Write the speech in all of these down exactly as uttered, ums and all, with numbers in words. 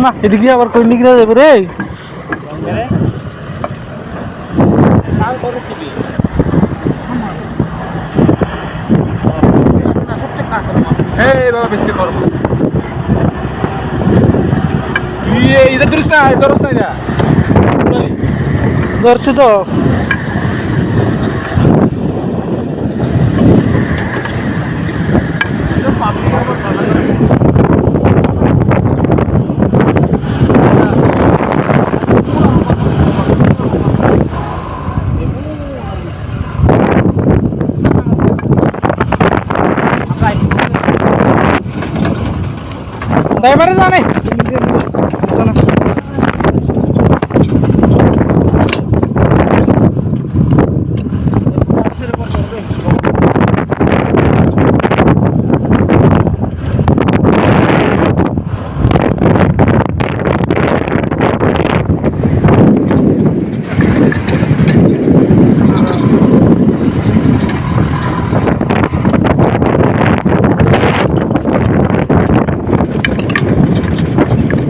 Ma, এদিকে আবার কোন দিকে যাবে রে? এই বাবা, বেশি গরম। তুই এই ইটা তুলিস না, এই ধরস না ইটা। ধরছি তো। Driver jane.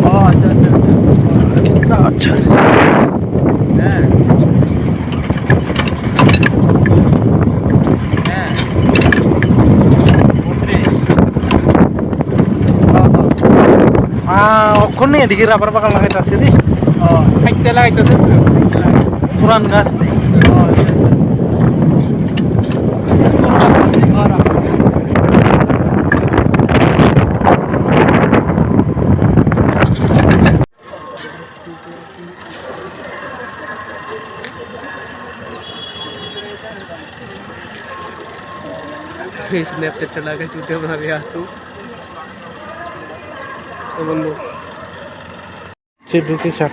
ও, আচ্ছা, আচ্ছা, আচ্ছা। আচ্ছা। হ্যাঁ। হ্যাঁ। বত্রিশ। ও, ও। Ah, okkon ni edike rubber bagan lagai ta sidi. Oh, haite lagai ta sidi. Puran gaj ni. Oh, acha, acha. Snapchat chalake chute mari atu. Bondhu. Sir, ঢুকি sir.